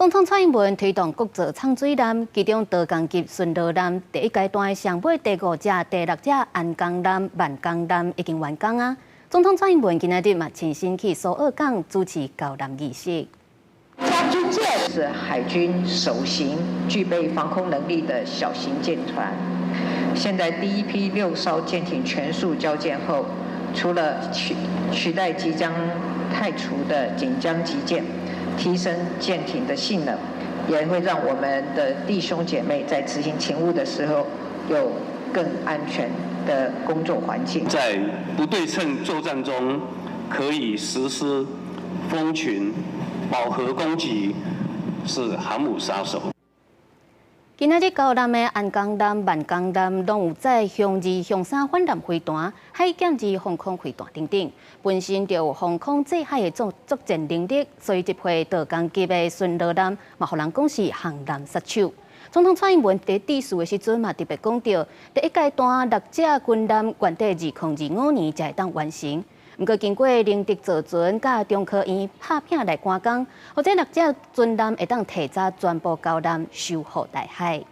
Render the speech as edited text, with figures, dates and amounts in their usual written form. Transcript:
總統蔡英文推動國造藏水艦，其中道江級巡邏艦第一階段上尾第五隻、第六隻安江艦、萬江艦已經完工啊！總統蔡英文今仔日嘛親身去蘇澳港主持交艦儀式。軍艦是海軍首型具備防空能力的小型艦船。現在第一批六艘艦艇全數交艦後，除了取代即將退出的錦江級艦，提升艦艇的性能，也會讓我們的弟兄姐妹在執行勤務的時候有更安全的工作環境。在不對稱作戰中，可以實施蜂群飽和攻擊，是航母殺手。今仔日交艦的安江艦、萬江艦攏有載雄二、雄三反艦飛彈、海劍二防空飛彈等等，本身就有防空制海的作戰能力，所以這批道江級的巡邏艦嘛，予人講是航艦殺手。總統蔡英文佇致辭的時陣嘛，特別講著，第一階段六隻軍艦原定2025年才會當完成。毋過經過寧德造船佮中科院拍拚來趕工，予這六隻船艦會當提早全部交艦，收復台海。